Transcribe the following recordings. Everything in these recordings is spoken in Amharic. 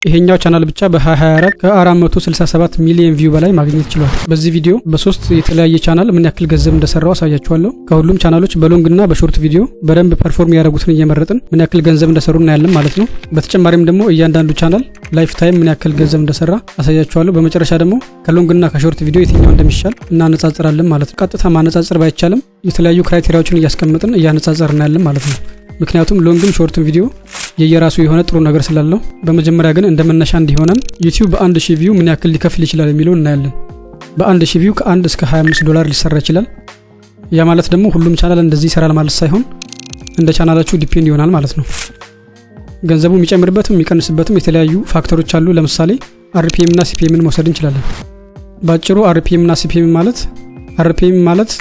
ይሄኛው ቻናል ብቻ በ2024 ከ467 ሚሊዮን view በላይ ማግኘት ችሏል። በዚህ ቪዲዮ በሶስት የተለያየ ቻናል ምን ያክል ገንዘብ እንደሰራው አሳያችኋለሁ። ከሁሉም ቻናሎች በ long እና በ short ቪዲዮ በደንብ perform ያደረጉትን እየመረጥን ምን ያክል ገንዘብ እንደሰሩ እናያለን ማለት ነው። በተጨማሪም ደግሞ እያንዳንዱ ቻናል lifetime ምን ያክል ገንዘብ እንደሰራ አሳያችኋለሁ። በመጨረሻ ደግሞ ከ long እና ከ short ቪዲዮ የትኛው እንደሚሻል እናነጻጽራለን ማለት ነው። ቀጥታ ማነጻጸር ባይቻልም የተለያዩ criteria ዎችን እያስቀመጥን እያነጻጸር እናያለን ማለት ነው። ምክንያቱም long ም short ም ቪዲዮ የየራሱ የሆነ ጥሩ ነገር ስላለው። በመጀመሪያ ግን እንደ መነሻ እንዲሆነን ዩቲዩብ በ1000 view ምን ያክል ሊከፍል ይችላል የሚለውን እናያለን። በ1000 view ከ1 እስከ 25 ዶላር ሊሰራ ይችላል። ያ ማለት ደግሞ ሁሉም ቻናል እንደዚህ ይሰራል ማለት ሳይሆን እንደ ቻናላችሁ depend ይሆናል ማለት ነው። ገንዘቡ የሚጨምርበትም የሚቀንስበትም የተለያዩ factor ኦች አሉ። ለምሳሌ RPM እና CPM ን መውሰድ እንችላለን። ባጭሩ RPM እና CPM ማለት፣ RPM ማለት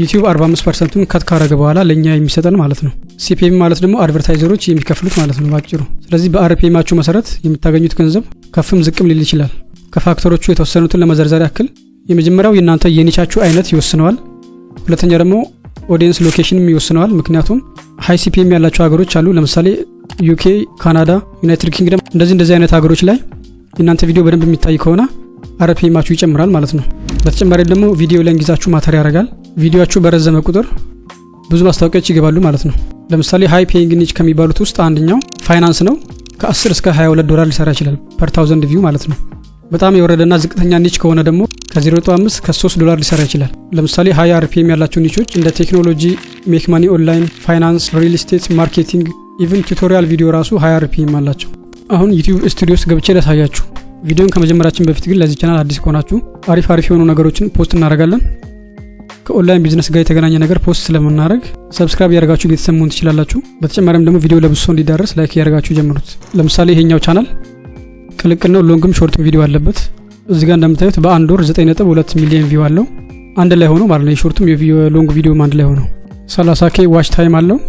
ዩቲዩብ 45% ኡን cut ካረገ በኋላ ለእኛ የሚሰጠን ማለት ነው። CPM ማለት ደግሞ advertiser ኦች የሚከፍሉት ማለት ነው ባጭሩ። ስለዚህ በ RPM ኣችሁ መሰረት የምታገኙት ገንዘብ ከፍም ዝቅም ሊል ይችላል። ከ factor ኦቹ የተወሰኑትን ለመዘርዘር ያክል የመጀመሪያው የእናንተ የ niche ኣችሁ አይነት ይወስነዋል። ሁለተኛ ደግሞ audience location ም ይወስነዋል። ምክንያቱም high CPM ያላቸው ሀገሮች አሉ። ለምሳሌ UK፣ ካናዳ፣ ዩናይትድ ኪንግደም እንደዚህ እንደዚህ አይነት ሀገሮች ላይ የእናንተ ቪዲዮ በደንብ የሚታይ ከሆነ RPM ኣችሁ ይጨምራል ማለት ነው። በተጨማሪም ደግሞ ቪዲዮ length ኣችሁ matter ያደርጋል። ቪዲዮአችሁ በረዘመ ቁጥር ብዙ ማስታወቂያዎች ይገባሉ ማለት ነው። ለምሳሌ high paying niche ከሚባሉት ውስጥ አንደኛው ፋይናንስ ነው። ከ10 እስከ 22 ዶላር ሊሰራ ይችላል per thousand view ማለት ነው። በጣም የወረደና ዝቅተኛ niche ከሆነ ደግሞ ከ0.5 ከ3 ዶላር ሊሰራ ይችላል። ለምሳሌ high RPM ያላቸው niche ኦች እንደ ቴክኖሎጂ፣ make money online፣ finance፣ real estate፣ marketing፣ even tutorial ቪዲዮ ራሱ high RPM አላቸው። አሁን ዩቲዩብ ስቱዲዮ ውስጥ ገብቼ ላሳያችሁ። ቪዲዮን ከመጀመራችን በፊት ግን ለዚህ ቻናል አዲስ ከሆናችሁ አሪፍ አሪፍ የሆኑ ነገሮችን post እናደርጋለን። ከ online business ጋር የተገናኘ ነገር post ስለምናደርግ subscribe እያደረጋችሁ ቤተሰብ መሆን ትችላላችሁ። በተጨማሪም ደግሞ ቪዲዮ ለብዙ ሰው እንዲዳረስ like እያደረጋችሁ ጀምሩት። ለምሳሌ ይሄኛው ቻናል ቅልቅል ነው፣ long ም short ም ቪዲዮ አለበት። እዚህ ጋር እንደምታዩት በአንድ ወር 9.2 ሚሊዮን view አለው አንድ ላይ ሆኖ ማለት ነው። የ short ኡም የ long ቪዲዮም አንድ ላይ ሆኖ 30 K watch time አለው።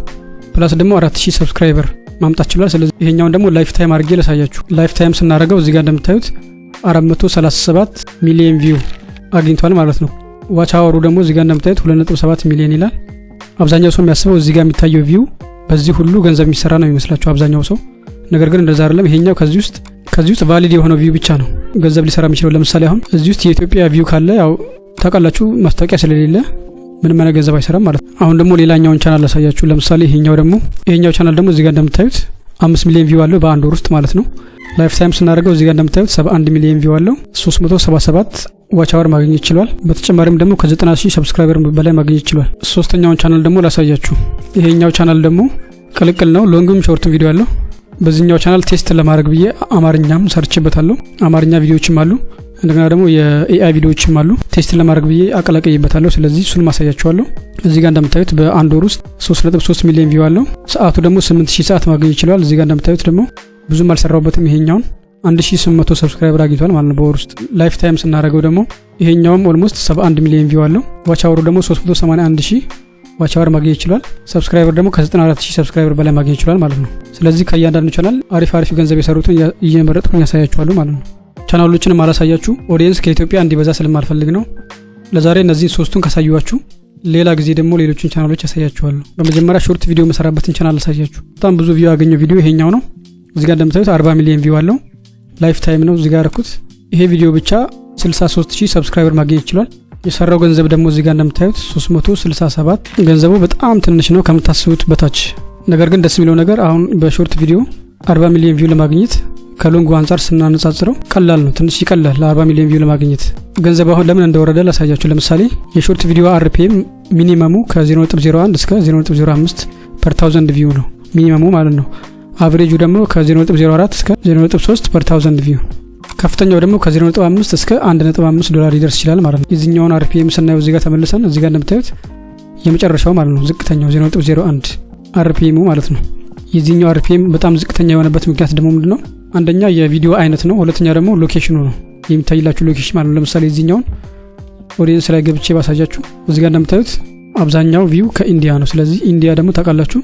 Plus ደግሞ 4000 subscriber ማምጣት ችሏል። ስለዚህ ይሄኛውን ደግሞ lifetime አድርጌ ላሳያችሁ። Lifetime ስናደርገው እዚህ ጋር እንደምታዩት 437 ሚሊዮን view አግኝቷል ማለት ነው። Watch hour ኡ ደግሞ እዚህ ጋር እንደምታዩት 2.7 ሚሊዮን ይላል። አብዛኛው ሰው የሚያስበው እዚህ ጋር የሚታየው view በዚህ ሁሉ ገንዘብ የሚሰራ ነው የሚመስላቸው አብዛኛው ሰው። ነገር ግን እንደዛ አይደለም። ይሄኛው ከዚህ ውስጥ valid የሆነው view ብቻ ነው ገንዘብ ሊሰራ የሚችለው። ለምሳሌ አሁን እዚህ ውስጥ የኢትዮጵያ view ካለ ያው ታውቃላችሁ ማስታወቂያ ስለሌለ ምንም አይነት ገንዘብ አይሰራም ማለት ነው። አሁን ደግሞ ሌላኛውን ቻናል ላሳያችሁ። ለምሳሌ ይሄኛው ቻናል ደግሞ እዚህ ጋር እንደምታዩት 5 ሚሊዮን view አለው በአንድ ወር ውስጥ ማለት ነው። Lifetime ስናደርገው እዚህ ጋር እንደምታዩት 71 ሚሊዮን view አለው። 377 watch hour ማግኘት ችሏል። በተጨማሪም ደግሞ ከ90 ሺህ subscriber በላይ ማግኘት ችሏል። ሶስተኛውን ቻናል ደግሞ ላሳያችሁ። ይሄኛው ቻናል ደግሞ ቅልቅል ነው። Long ም short ም ቪዲዮ አለው። በዚህኛው ቻናል test ለማድረግ ብዬ አማርኛም ሰርቼበታለሁ። አማርኛ ቪዲዮዎችም አሉ። እንደገና ደግሞ የ AI ቪዲዮዎችም አሉ። Test ለማድረግ ብዬ አቀላቅዬበታለሁ። ስለዚህ እሱን አሳያችኋለሁ። እዚህ ጋር እንደምታዩት በአንድ ወር ውስጥ 3.3 ሚሊዮን view አለው። ሰዓቱ ደግሞ 8000 ሰዓት ማግኘት ችሏል። እዚህ ጋር እንደምታዩት ደግሞ ብዙም አልሰራሁበትም። ይሄኛውን 1800 subscriber አግኝቷል ማለት ነው በወር ውስጥ። Lifetime ስናደርገው ደግሞ ይሄኛውም almost 71 ሚሊዮን view አለው። Watch hour ኡ ደግሞ 381 ሺህ watch hour ማግኘት ችሏል። Subscriber ደግሞ ከ94 ሺህ subscriber በላይ ማግኘት ችሏል ማለት ነው። ስለዚህ ከእያንዳንዱ ቻናል አሪፍ አሪፍ ገንዘብ የሰሩትን እየመረጥኩኝ አሳያችኋለሁ ማለት ነው። ቻናሎችን ማላሳያችሁ audience ከኢትዮጵያ እንዲበዛ ስለማልፈልግ ነው። ለዛሬ እነዚህን ሶስቱን ካሳየኋችሁ ሌላ ጊዜ ደግሞ ሌሎችን ቻናሎች አሳያችኋለሁ። በመጀመሪያ short ቪዲዮ የምሰራበትን ቻናል ላሳያችሁ። በጣም ብዙ view ያገኘው ቪዲዮ ይሄኛው ነው። እዚጋ እንደምታዩት 40 ሚሊዮን view አለው። Lifetime ነው እዚጋ ያረኩት። ይሄ ቪዲዮ ብቻ 63 ሺህ subscriber ማግኘት ችሏል። የሰራው ገንዘብ ደግሞ እዚጋ እንደምታዩት 367። ገንዘቡ በጣም ትንሽ ነው ከምታስቡት በታች። ነገር ግን ደስ የሚለው ነገር አሁን በ short ቪዲዮ 40 ሚሊዮን view ለማግኘት ከ long ኡ አንጻር ስናነጻጽረው ቀላል ነው፣ ትንሽ ይቀላል ለ40 ሚሊዮን view ለማግኘት። ገንዘብ አሁን ለምን እንደወረደ ላሳያችሁ። ለምሳሌ የ short ቪዲዮ RPM minimum ኡ ከ0.01 እስከ 0.05 per thousand view ነው minimum ኡ ማለት ነው። Average ኡ ደግሞ ከ0.04 እስከ 0.3 per thousand view፣ ከፍተኛው ደግሞ ከ0.5 እስከ 1.5 ዶላር ሊደርስ ይችላል ማለት ነው። የዚህኛውን RPM ስናየው እዚጋ ተመልሰን እዚጋ እንደምታዩት የመጨረሻው ማለት ነው ዝቅተኛው 0.01 RPM ኡ ማለት ነው። የዚህኛው RPM በጣም ዝቅተኛ የሆነበት ምክንያት ደግሞ ምንድን ነው? አንደኛ የቪዲዮ አይነት ነው። ሁለተኛ ደግሞ location ኑ ነው፣ የሚታይላችሁ location ማለት ነው። ለምሳሌ የዚህኛውን audience ላይ ገብቼ ባሳያችሁ እዚጋ እንደምታዩት አብዛኛው view ከኢንዲያ ነው። ስለዚህ ኢንዲያ ደግሞ ታውቃላችሁ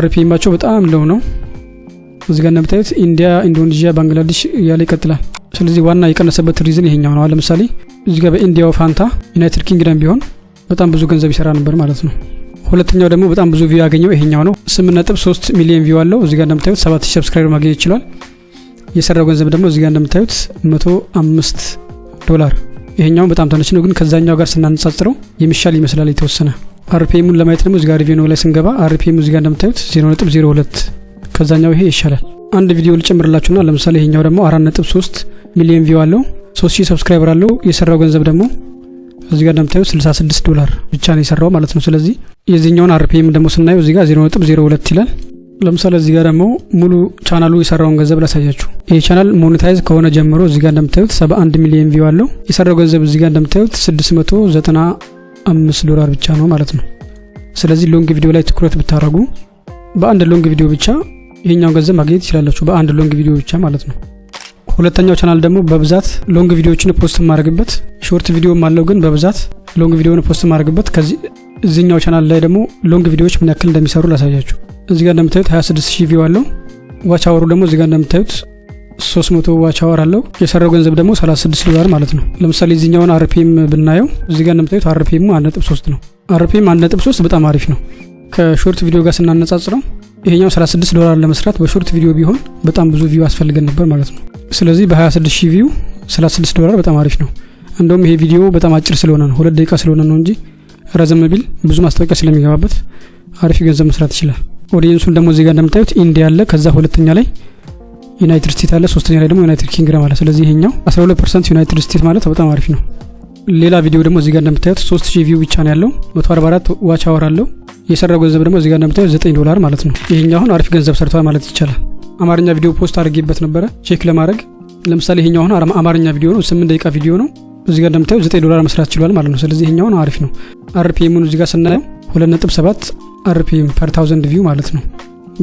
RPM ኣቸው በጣም low ነው። እዚጋ እንደምታዩት ኢንዲያ፣ ኢንዶኔዥያ፣ ባንግላዴሽ እያለ ይቀጥላል። ስለዚህ ዋና የቀነሰበት reason ይሄኛው ነው። ለምሳሌ እዚጋ በኢንዲያው ፋንታ ዩናይትድ ኪንግደም ቢሆን በጣም ብዙ ገንዘብ ይሰራ ነበር ማለት ነው። ሁለተኛው ደግሞ በጣም ብዙ view ያገኘው ይሄኛው ነው። 8.3 ሚሊዮን view አለው። እዚጋ እንደምታዩት 7000 subscriber ማግኘት ችሏል። የሰራው ገንዘብ ደግሞ እዚጋ እንደምታዩት 105 ዶላር። ይሄኛው በጣም ትንሽ ነው፣ ግን ከዛኛው ጋር ስናነጻጽረው የሚሻል ይመስላል የተወሰነ። RPM ኡን ለማየት ደግሞ እዚጋ revenue ላይ ስንገባ RPM ኡ እዚጋ እንደምታዩት 0.02፣ ከዛኛው ይሄ ይሻላል። አንድ ቪዲዮ ልጨምርላችሁና ለምሳሌ ይሄኛው ደግሞ 4.3 ሚሊዮን view አለው፣ 3000 subscriber አለው። የሰራው ገንዘብ ደግሞ እዚህ ጋር እንደምታዩት 66 ዶላር ብቻ ነው የሰራው ማለት ነው። ስለዚህ የዚህኛውን RPM ደግሞ ስናየው እዚህ ጋር 0.02 ይላል። ለምሳሌ እዚህ ጋር ደግሞ ሙሉ ቻናሉ የሰራውን ገንዘብ ላሳያችሁ። ይህ ቻናል monetize ከሆነ ጀምሮ እዚህ ጋር እንደምታዩት 71 ሚሊዮን view አለው። የሰራው ገንዘብ እዚህ ጋር እንደምታዩት 695 ዶላር ብቻ ነው ማለት ነው። ስለዚህ long video ላይ ትኩረት ብታደርጉ በአንድ long video ብቻ ይሄኛውን ገንዘብ ማግኘት ትችላላችሁ። በአንድ long video ብቻ ማለት ነው። ሁለተኛው ቻናል ደግሞ በብዛት long ቪዲዮዎችን post የማደርግበት፣ short ቪዲዮም አለው ግን በብዛት long ቪዲዮን post የማደርግበት፣ ከዚህ እዚህኛው ቻናል ላይ ደግሞ long ቪዲዮዎች ምን ያክል እንደሚሰሩ ላሳያችሁ። እዚህ ጋር እንደምታዩት 26 ሺህ view አለው። Watch hour ኡ ደግሞ እዚህ ጋር እንደምታዩት 300 watch hour አለው። የሰራው ገንዘብ ደግሞ 36 ዶላር ማለት ነው። ለምሳሌ እዚህኛውን RPM ብናየው እዚህ ጋር እንደምታዩት RPM ኡ 1.3 ነው። RPM 1.3 በጣም አሪፍ ነው። ከ short ቪዲዮ ጋር ስናነጻጽረው ይሄኛው 36 ዶላር ለመስራት በ short ቪዲዮ ቢሆን በጣም ብዙ view ያስፈልገን ነበር ማለት ነው። ስለዚህ በ26 ሺህ view 36 ዶላር በጣም አሪፍ ነው። እንደውም ይሄ ቪዲዮ በጣም አጭር ስለሆነ ነው፣ 2 ደቂቃ ስለሆነ ነው እንጂ ረዘም ቢል ብዙ ማስታወቂያ ስለሚገባበት አሪፍ ገንዘብ መስራት ይችላል። Audience ኡን ደግሞ እዚህ ጋር እንደምታዩት ኢንዲያ አለ፣ ከዛ ሁለተኛ ላይ ዩናይትድ ስቴትስ አለ፣ ሶስተኛ ላይ ደግሞ ዩናይትድ ኪንግደም አለ። ስለዚህ ይሄኛው 12% ዩናይትድ ስቴትስ ማለት በጣም አሪፍ ነው። ሌላ ቪዲዮ ደግሞ እዚህ ጋር እንደምታዩት 3000 view ብቻ ነው ያለው፣ 144 watch hour አለው። የሰራው ገንዘብ ደግሞ እዚህ ጋር እንደምታዩት 9 ዶላር ማለት ነው። ይሄኛው አሁን አሪፍ ገንዘብ ሰርቷል ማለት ይቻላል። አማርኛ ቪዲዮ post አድርጌበት ነበረ check ለማድረግ። ለምሳሌ ይሄኛው አሁን አማርኛ ቪዲዮ ነው፣ 8 ደቂቃ ቪዲዮ ነው። እዚህ ጋር እንደምታዩት 9 ዶላር መስራት ችሏል ማለት ነው። ስለዚህ ይሄኛው አሪፍ ነው። RPM ኡን እዚህ ጋር ስናየው 2.7 RPM per thousand view ማለት ነው።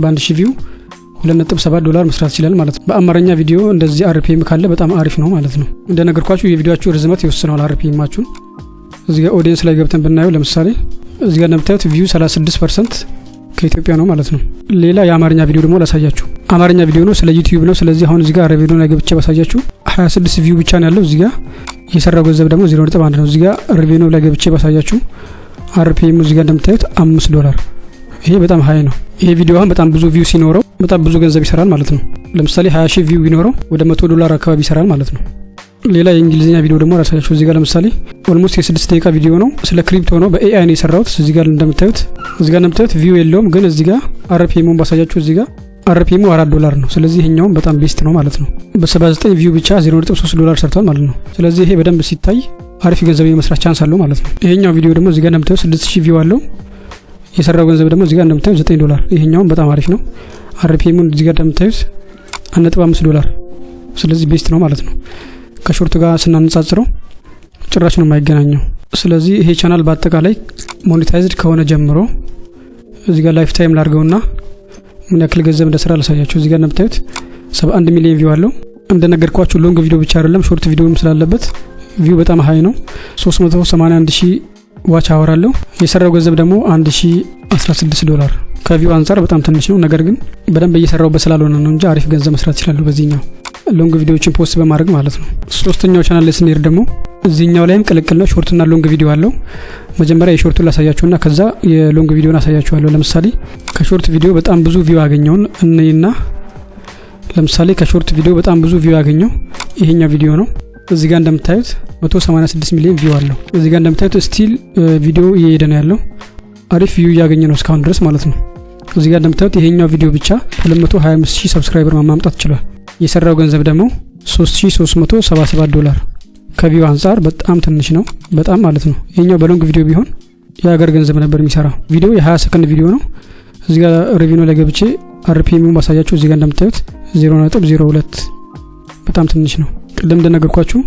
በ1000 view 2.7 ዶላር መስራት ይችላል ማለት ነው። በአማርኛ ቪዲዮ እንደዚህ RPM ካለ በጣም አሪፍ ነው ማለት ነው። እንደነገርኳችሁ የቪዲዮአችሁ ርዝመት ይወስነዋል RPM ኣችሁን። እዚህ ጋር audience ላይ ገብተን ብናየው ለምሳሌ እዚህ ጋር እንደምታዩት view 36% ከኢትዮጵያ ነው ማለት ነው። ሌላ የአማርኛ ቪዲዮ ደግሞ ላሳያችሁ። አማርኛ ቪዲዮ ነው፣ ስለ ዩቲዩብ ነው። ስለዚህ አሁን እዚህ ጋር revenue ላይ ገብቼ ባሳያችሁ 26 view ብቻ ነው ያለው። እዚህ ጋር የሰራው ገንዘብ ደግሞ 0.1 ነው። እዚህ ጋር revenue ላይ ገብቼ ባሳያችሁ RPM ኡ እዚህ ጋር እንደምታዩት 5 ዶላር። ይሄ በጣም high ነው። ይሄ ቪዲዮ አሁን በጣም ብዙ view ሲኖረው በጣም ብዙ ገንዘብ ይሰራል ማለት ነው። ለምሳሌ 20 ሺህ view ቢኖረው ወደ 100 ዶላር አካባቢ ይሰራል ማለት ነው። ሌላ የእንግሊዝኛ ቪዲዮ ደግሞ ላሳያችሁ። እዚህ ጋር ለምሳሌ almost የ6 ደቂቃ ቪዲዮ ነው። ስለ crypto ነው። በ AI ነው የሰራሁት። እዚህ ጋር እንደምታዩት view የለውም፣ ግን እዚህ ጋር RPM ኡን ባሳያችሁ እዚህ ጋር RPM ኡ 4 ዶላር ነው። ስለዚህ ይሄኛውም በጣም best ነው ማለት ነው። በ79 view ብቻ 0.3 ዶላር ሰርቷል ማለት ነው። ስለዚህ ይሄ በደንብ ሲታይ አሪፍ ገንዘብ የመስራት chance አለው ማለት ነው። ይሄኛው ቪዲዮ ደግሞ እዚህ ጋር እንደምታዩት 6000 view አለው። የሰራው ገንዘብ ደግሞ እዚህ ጋር እንደምታዩት 9 ዶላር። ይሄኛውም በጣም አሪፍ ነው። RPM ኡን እዚህ ጋር እንደምታዩት 1.5 ዶላር። ስለዚህ best ነው ማለት ነው። ከ short ጋር ስናነጻጽረው ጭራሽ ነው የማይገናኘው። ስለዚህ ይሄ ቻናል በአጠቃላይ monetized ከሆነ ጀምሮ እዚህ ጋር lifetime ላድርገውና ምን ያክል ገንዘብ እንደሰራ ላሳያችሁ። እዚህ ጋር እንደምታዩት 71 ሚሊዮን view አለው። እንደነገርኳችሁ long ቪዲዮ ብቻ አይደለም፣ short ቪዲዮም ስላለበት view በጣም high ነው። 381 ሺህ watch hour አለው። የሰራው ገንዘብ ደግሞ 1016 ዶላር። ከ view አንጻር በጣም ትንሽ ነው። ነገር ግን በደንብ እየሰራውበት ስላልሆነ ነው እንጂ አሪፍ ገንዘብ መስራት ይችላሉ በዚህኛው long ቪዲዮዎችን post በማድረግ ማለት ነው። ሶስተኛው ቻናል ላይ ስንሄድ ደግሞ እዚህኛው ላይም ቅልቅል ነው። Short ና long ቪዲዮ አለው። መጀመሪያ የ short ኡን ላሳያችሁና ከዛ የ long ቪዲዮን አሳያችኋለሁ። ለምሳሌ ከ short ቪዲዮ በጣም ብዙ view ያገኘውን እንይና ለምሳሌ ከ short ቪዲዮ በጣም ብዙ view ያገኘው ይሄኛው ቪዲዮ ነው። እዚህ ጋር እንደምታዩት 186 ሚሊዮን view አለው። እዚህ ጋር እንደምታዩት still ቪዲዮ እየሄደ ነው ያለው። አሪፍ view እያገኘ ነው እስካሁን ድረስ ማለት ነው። እዚህ ጋር እንደምታዩት ይሄኛው ቪዲዮ ብቻ 225 ሺህ subscriber ማምጣት ችሏል። የሰራው ገንዘብ ደግሞ 3377 ዶላር። ከ view አንጻር በጣም ትንሽ ነው፣ በጣም ማለት ነው። ይሄኛው በ long ቪዲዮ ቢሆን የሀገር ገንዘብ ነበር የሚሰራው። ቪዲዮ የ20 ሰከንድ ቪዲዮ ነው። እዚህ ጋር revenue ላይ ገብቼ RPM ባሳያችሁ እዚህ ጋር እንደምታዩት 0.02፣ በጣም ትንሽ ነው። ቅድም እንደነገርኳችሁ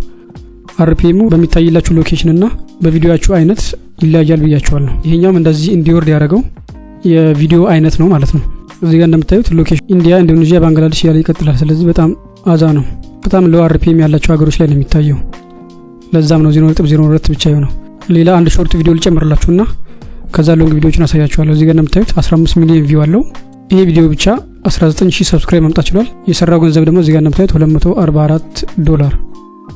RPM ኡ በሚታይላችሁ location እና በቪዲዮአችሁ አይነት ይለያያል ብያችኋለሁ። ይሄኛውም እንደዚህ እንዲወርድ ያደረገው የቪዲዮ አይነት ነው ማለት ነው። እዚህ ጋር እንደምታዩት location ኢንዲያ፣ ኢንዶኔዥያ፣ ባንግላዴሽ እያለ ይቀጥላል። ስለዚህ በጣም አዛ ነው። በጣም low RPM ያላቸው ሀገሮች ላይ ነው የሚታየው። ለዛም ነው 0.02 ብቻ የሆነው። ሌላ አንድ short ቪዲዮ ልጨምርላችሁና ከዛ long ቪዲዮዎችን አሳያችኋለሁ። እዚህ ጋር እንደምታዩት 15 ሚሊዮን view አለው። ይሄ ቪዲዮ ብቻ 19 ሺህ subscribe ማምጣት ችሏል። የሰራው ገንዘብ ደግሞ እዚህ ጋር እንደምታዩት 244 ዶላር።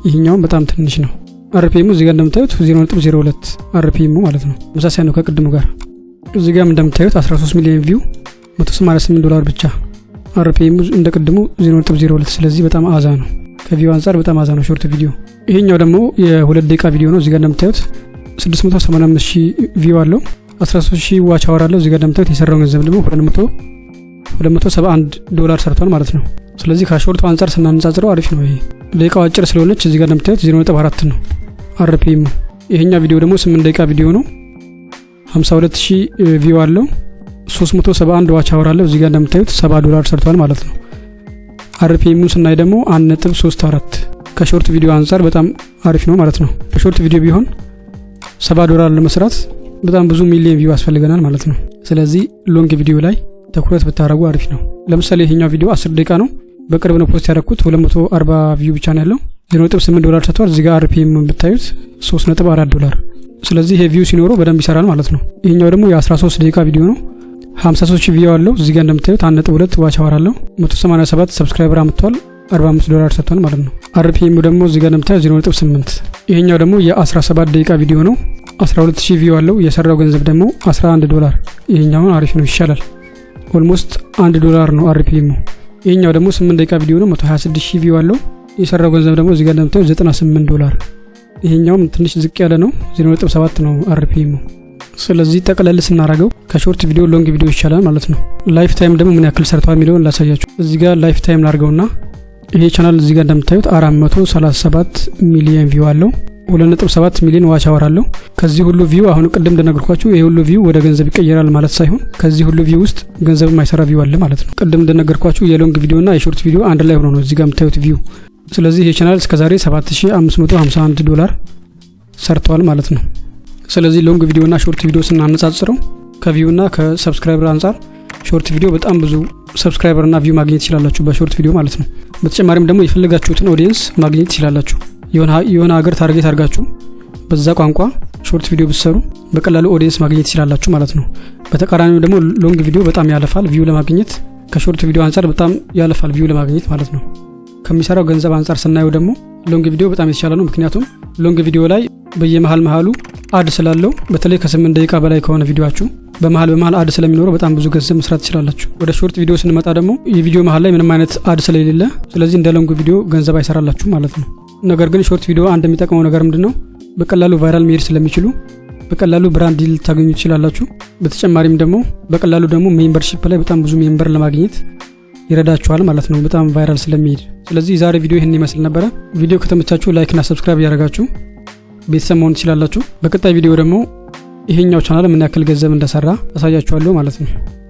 ይሄኛውም በጣም ትንሽ ነው። RPM ኡ እዚህ ጋር እንደምታዩት 0.02 RPM ኡ ማለት ነው። ተመሳሳይ ነው ከቅድሙ ጋር። እዚህ ጋርም እንደምታዩት 13 ሚሊዮን view፣ 188 ዶላር ብቻ። RPM ኡ እንደ ቅድሙ 0.02። ስለዚህ በጣም አዛ ነው። ከ view አንጻር በጣም አዛ ነው short video። ይሄኛው ደግሞ የ2 ደቂቃ ቪዲዮ ነው። እዚጋ እንደምታዩት 685 ሺህ view አለው። 13 ሺህ watch hour አለው። እዚጋ እንደምታዩት የሰራው ገንዘብ ደግሞ 271 ዶላር ሰርቷል ማለት ነው። ስለዚህ ከ short ኡ አንጻር ስናነጻጽረው አሪፍ ነው። ይሄ ደቂቃው አጭር ስለሆነች እዚጋ እንደምታዩት 0.4 ነው RPM ኡ። ይሄኛው ቪዲዮ ደግሞ 8 ደቂቃ ቪዲዮ ነው። 52 ሺህ view አለው። 371 watch hour አለው። እዚጋ እንደምታዩት 70 ዶላር ሰርቷል ማለት ነው። RPM ኡን ስናይ ደግሞ 1.34፣ ከ short video አንጻር በጣም አሪፍ ነው ማለት ነው። በ short video ቢሆን 70 ዶላር ለመስራት በጣም ብዙ ሚሊዮን view ያስፈልገናል ማለት ነው። ስለዚህ long video ላይ ትኩረት ብታደርጉ አሪፍ ነው። ለምሳሌ ይሄኛው ቪዲዮ 10 ደቂቃ ነው። በቅርብ ነው post ያደረኩት። 240 view ብቻ ነው ያለው። 0.8 ዶላር ሰርቷል። እዚህ ጋር RPM ብታዩት 3.4 ዶላር። ስለዚህ ይሄ view ሲኖረው በደንብ ይሰራል ማለት ነው። ይሄኛው ደግሞ የ13 ደቂቃ ቪዲዮ ነው። 53 ሺህ view አለው። እዚህ ጋር እንደምታዩት 1.2 watch hour አለው። 187 subscriber አምጥቷል። 45 ዶላር ሰርቷል ማለት ነው። RPM ኡ ደግሞ እዚህ ጋር እንደምታዩት 0.8። ይሄኛው ደግሞ የ17 ደቂቃ ቪዲዮ ነው። 12 ሺህ view አለው። የሰራው ገንዘብ ደግሞ 11 ዶላር። ይሄኛውን አሪፍ ነው፣ ይሻላል። Almost 1 ዶላር ነው RPM ኡ። ይሄኛው ደግሞ 8 ደቂቃ ቪዲዮ ነው። 126 ሺህ view አለው። የሰራው ገንዘብ ደግሞ እዚህ ጋር እንደምታዩት 98 ዶላር። ይሄኛውም ትንሽ ዝቅ ያለ ነው፣ 0.7 ነው RPM ኡ። ስለዚህ ጠቅለል ስናደርገው ከ short video long video ይሻላል ማለት ነው። Lifetime ደግሞ ምን ያክል ሰርቷል የሚለውን ላሳያችሁ። እዚህ ጋር lifetime ላድርገውና ይሄ ቻናል እዚህ ጋር እንደምታዩት 437 ሚሊዮን view አለው። 2.7 ሚሊዮን watch hour አለው። ከዚህ ሁሉ view፣ አሁን ቅድም እንደነገርኳችሁ ይሄ ሁሉ view ወደ ገንዘብ ይቀየራል ማለት ሳይሆን ከዚህ ሁሉ view ውስጥ ገንዘብ የማይሰራ view አለ ማለት ነው። ቅድም እንደነገርኳችሁ የ long video እና የ short video አንድ ላይ ሆኖ ነው እዚህ ጋር የምታዩት view። ስለዚህ ይሄ ቻናል እስከዛሬ 7551 ዶላር ሰርተዋል ማለት ነው። ስለዚህ long video እና short video ስናነጻጽረው ከ view እና ከ subscriber አንጻር short video በጣም ብዙ subscriber እና view ማግኘት ትችላላችሁ በ short video ማለት ነው። በተጨማሪም ደግሞ የፈለጋችሁትን audience ማግኘት ትችላላችሁ። የሆነ ሀገር target አድርጋችሁ በዛ ቋንቋ short video ብትሰሩ በቀላሉ audience ማግኘት ትችላላችሁ ማለት ነው። በተቃራኒው ደግሞ long video በጣም ያለፋል view ለማግኘት፣ ከ short video አንጻር በጣም ያለፋል view ለማግኘት ማለት ነው። ከሚሰራው ገንዘብ አንጻር ስናየው ደግሞ long video በጣም የተሻለ ነው። ምክንያቱም long video ላይ በየመሀል መሀሉ ad ስላለው፣ በተለይ ከ8 ደቂቃ በላይ ከሆነ ቪዲዮችሁ በመሀል በመሀል ad ስለሚኖረው በጣም ብዙ ገንዘብ መስራት ትችላላችሁ። ወደ short video ስንመጣ ደግሞ የቪዲዮ መሀል ላይ ምንም አይነት ad ስለሌለ፣ ስለዚህ እንደ long video ገንዘብ አይሰራላችሁ ማለት ነው። ነገር ግን short video አንድ የሚጠቅመው ነገር ምንድን ነው? በቀላሉ viral መሄድ ስለሚችሉ በቀላሉ brand deal ልታገኙ ትችላላችሁ። በተጨማሪም ደግሞ በቀላሉ ደግሞ membership ላይ በጣም ብዙ member ለማግኘት ይረዳችኋል ማለት ነው፣ በጣም viral ስለሚሄድ። ስለዚህ የዛሬ ቪዲዮ ይህን ይመስል ነበረ። ቪዲዮ ከተመቻችሁ like ና subscribe እያደረጋችሁ ቤተሰብ መሆን ትችላላችሁ። በቀጣይ ቪዲዮ ደግሞ ይሄኛው ቻናል ምን ያክል ገንዘብ እንደሰራ አሳያችኋለሁ ማለት ነው።